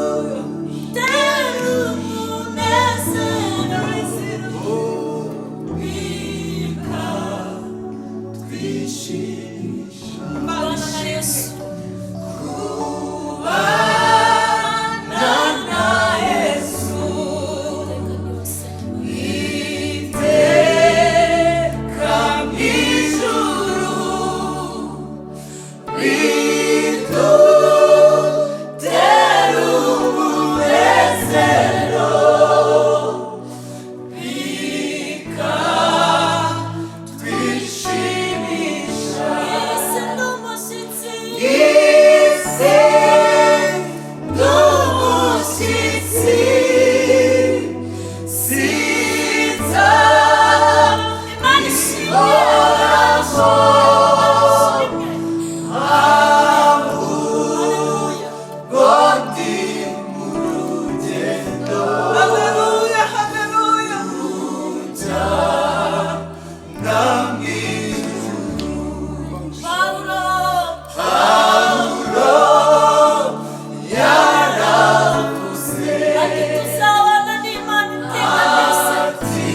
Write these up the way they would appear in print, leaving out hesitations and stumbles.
Bidutera umunezero, bikatwishimisha. Kubana na Yesu. Kubana na Yesu iteka mu ijuru bidutera umunezero, bikatwishimisha. Isi ni umushyitsi. Isi n'umushyitsi, sinza Imana ishimwe. Haleluya. Ngo ndi mu rugendo. Haleluya, haleluya. Rujyana mu ijuru. Pawulo. Pawulo yaravuze Ati tuzabana n'Imana iteka ryose. ati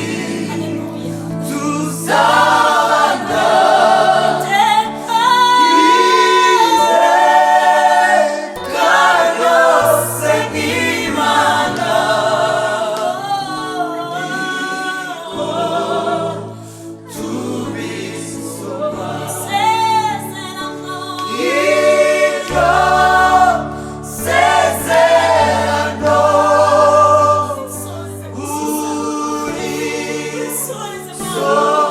Haleluya. tuzabana Iteka. iteka ryose n'Imana. Tubisoma. Isezerano. Iryo sezerano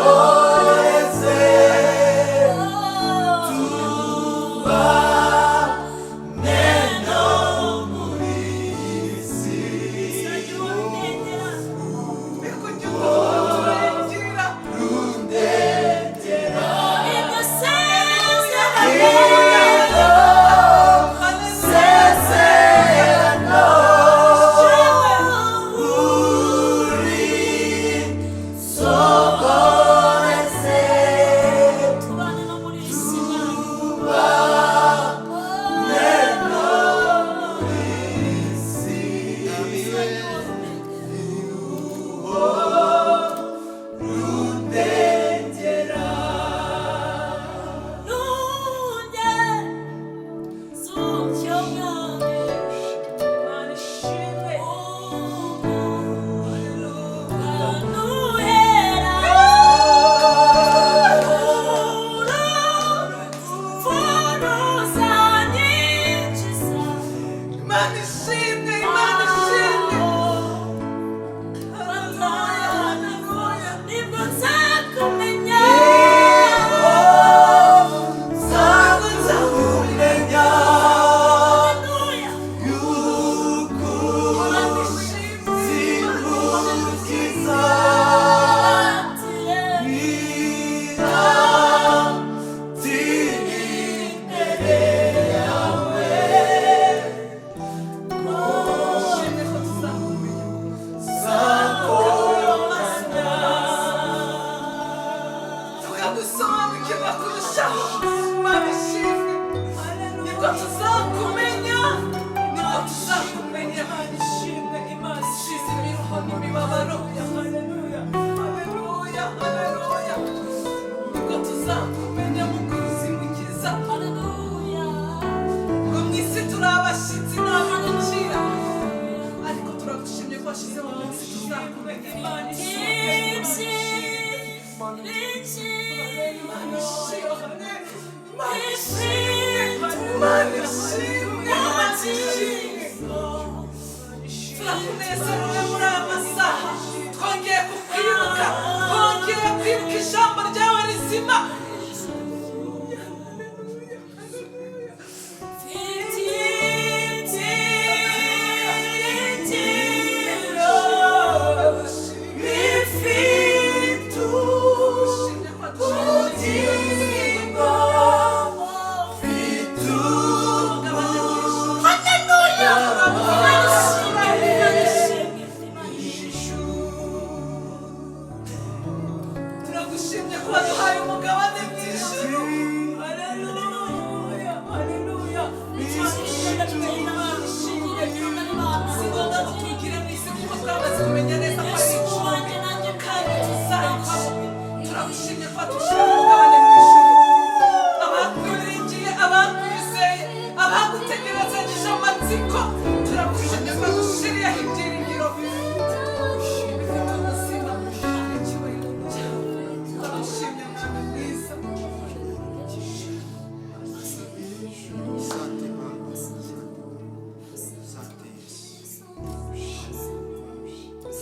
urisohoreze, tubane no muri iyi si. Ni kugira turengera. Rundengera. Iryo sezerano. Iryo sezerano urisohoreze, Tubane no muri iyi si, Mana. tubane no muri iyi si. Rundengera. Nunge z'utyo Mwami, Imana ishimwe. uganuhera, urupfu ruzanyikiza. Imana ishimwe, Imana ishimwe. Haleluya, haleluya. Nibwo nzakumenya. Nzakumenya. Haleluya. Yuko zimukiza imbere yawe. Ishimwe ko tuzakumenya. Zakomanya. Tukagusobanukirwa kurushaho. Imana ishimwe. Nibwo tuzakumenya, nibwo tuzakumenya. Imana ishimwe, Imana ishize imiruho n'imibabaro. Haleluya, haleluya, haleluya. Nibwo tuzakumenya Mukunzi Mukiza. Haleluya. Ngo mu isi turi abashyitsi n'abimukira, ariko turagushimye ko washyizeho umunsi tuzakumenya. Imana ishimwe, Imana ishimwe, Imana ishimwe, Imana ishimwe, Imana ishimwe. Turakunezerewe muri aya masaha, twongeye kukwibuka, twongeye kwibuka ijambo ryawe rizima. Bifite ubugingo, mfite Haleluya. Imana ishimwe, Imana ishimwe, Imana ishimwe. Turagushimye ko waduhaye umugabane. amatsiko. Turagushimye ko wadushiriyeho ibyiringiro bifite ubuzima n'icyubahiro cyawe. Turagushimye, Mwami mwiza. Asante Baba. Asante Yesu. Ndagushimye ko washyizeho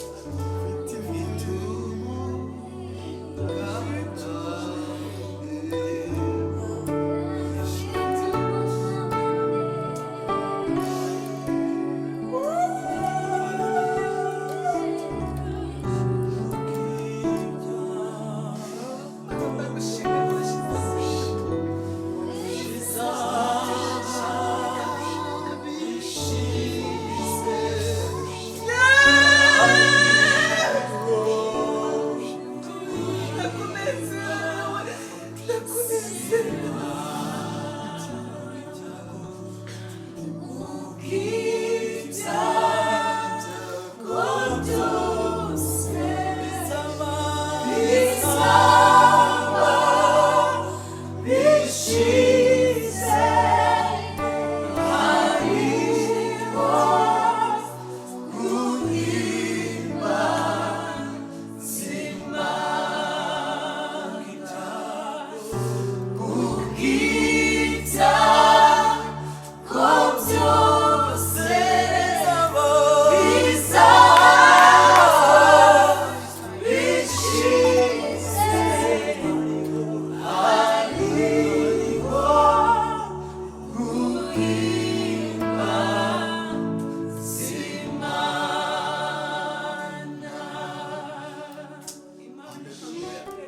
Ndakunezerewe, ndakunezerewe. Ibyago byose bizaba bishize, hariho ibyago byose bizaba bishize, hariho guhimbaza Imana. Imana ishimwe.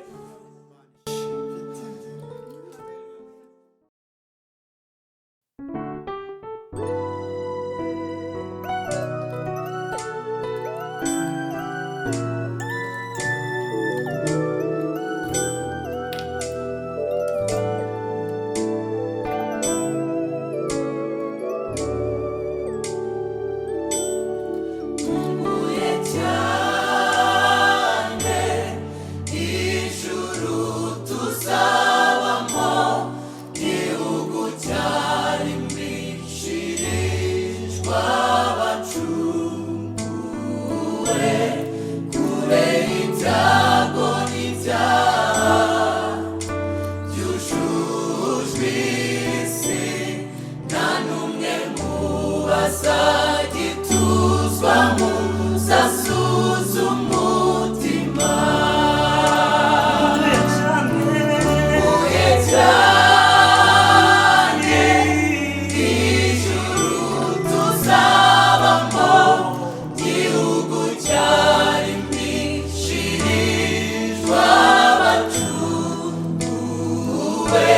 Nkumbuye cyane ijuru tuzabamo, gihugu cyari mishirijwe abacunguwe, kure y'ibyago n'ibyaha byujujwe isi, nta n'umwe mu bazagituzwa muzasuza umutima. Nkumbuye cyane ijuru tuzabamo, gihugu cyari mishirijwe abacunguwe,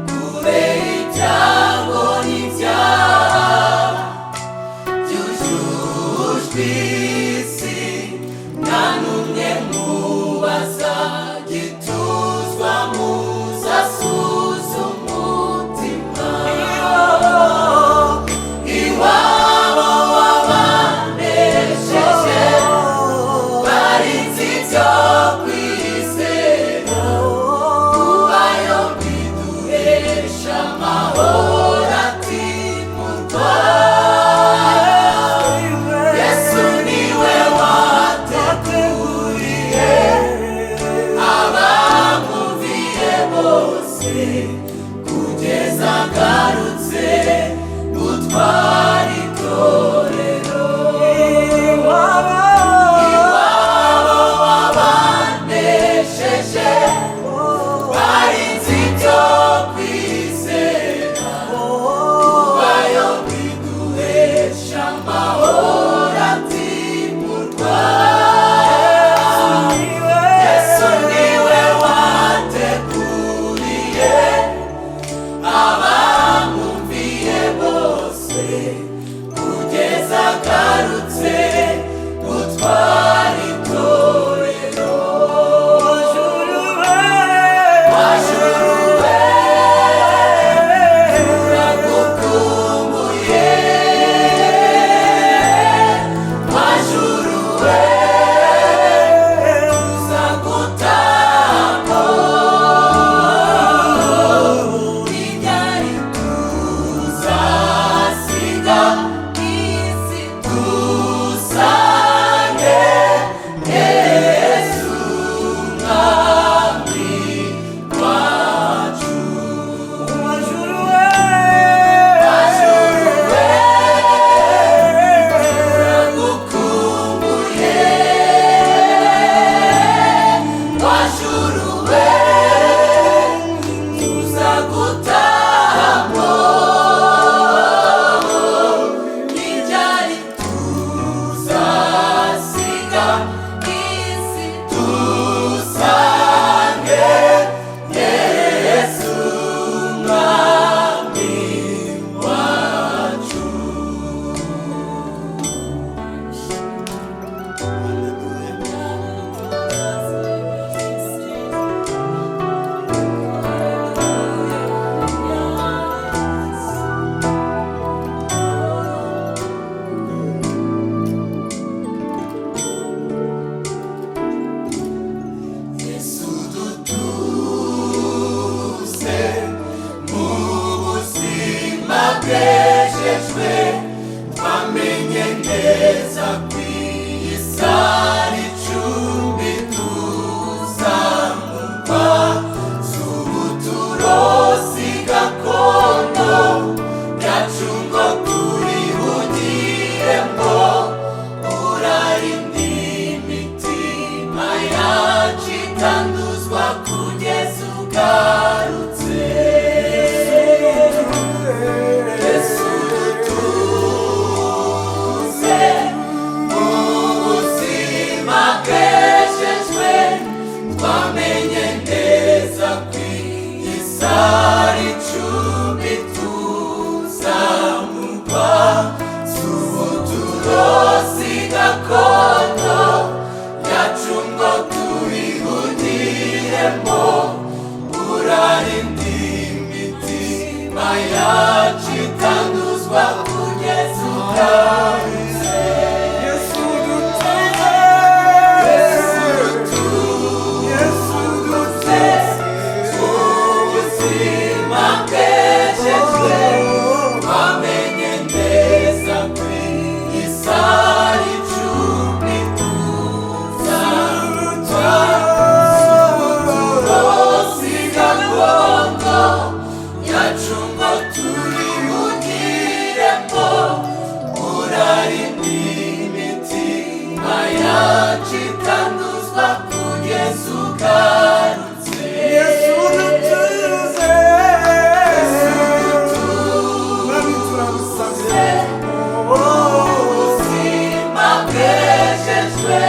kure y'ibyago n'ibyaha byujujwe isi, nta n'umwe mu bazagituzwa muzasuza umutima. Iwabo wabanesheje barinze ibyo kwizera, kubayo biduhesha amahoro atimurwa. Yesu niwe wateguriye abamwumviye bose, kugeza agarutse gutwara itorero. Iwabo wabanesheje barinze ibyo kwizera, bwejejwe, twamenye neza ko iyi si ari icumbi tuzamurwa. Si ubuturosi gakondo yacu ngo turihugiremo. Urarinda imitima yacu itanduzwa kugeza ugarutse. Yesu, dutuze mu buzima bwejejwe, twamenye neza ko iyi si ari icumbi tuzamurwa. Si ubuturosi gakondo yacu ngo turihugiremo. Urarinda imitima yacu itanduzwa kugeza ugarutse. Yesu dutuze, Yesu dutuze, Ubuzima bwejejwe, twamenye neza ko iyi si ari icumbi tuzamurwa. Turosi gakondo yacu ngo turihugiremo. Urarinda imitima yacu itanduzwa kugeza ugarutse. Yesu dutuze, Mwami turagusabye. Ubuzima bwejejwe,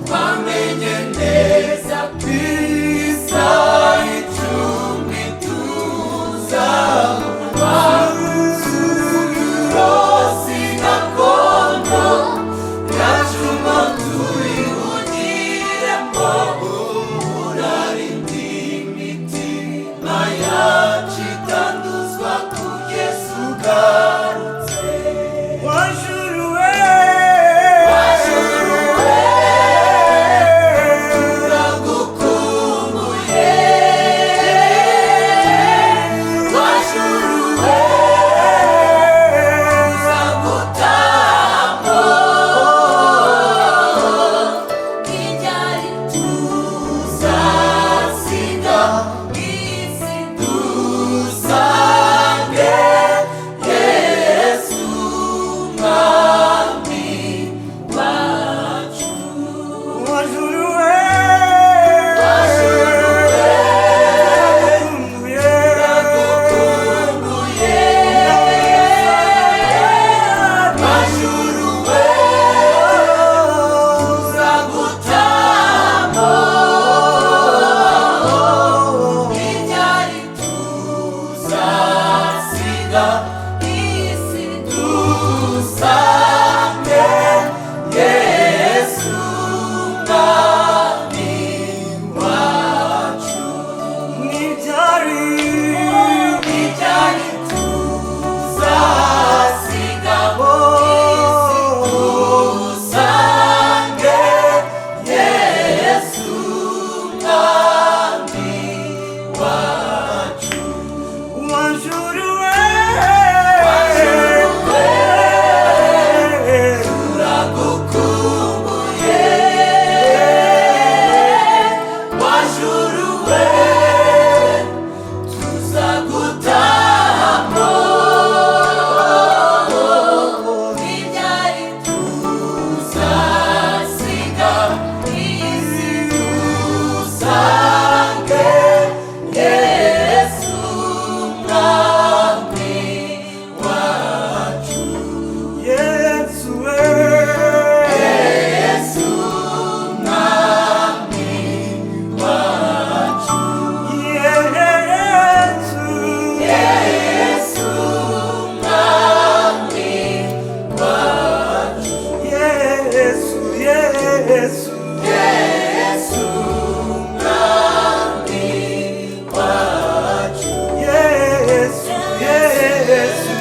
twamenye neza ko iyi si ari icumbi tuzamurwa. Turosi gakondo yacu ngo turihugiremo. Urarinda imitima yacu itanduzwa kugeza ugarutse. Wajuruwe, Wajuruwe, turagukumbuye. Wajuruwe, tuzagutamo. Iryari tuzasiga isi dusange Yesu Mwami wacu. Wajuruwe, Wajuruwe, turagukumbuye. Turagukumbuye. Wajuruwe, tuzagutamo. Iryari tuzasiga isi dusange Yesu Mwami wacu. Nibyari, Iryari tuzasiga isi dusange Yesu Mwami wacu. Wajuruwe, Wajuruwe, turagukumbuye. Wajuruwe, tuzagutamo. Ibyari tuzasiga isi dusange Yesu Mwami wacu. Yesu we, Yesu Mwami wacu. Yesu, Yesu Mwami wacu. Yesu, Yesu, Yesu Mwami wacu. Yesu, Yesu.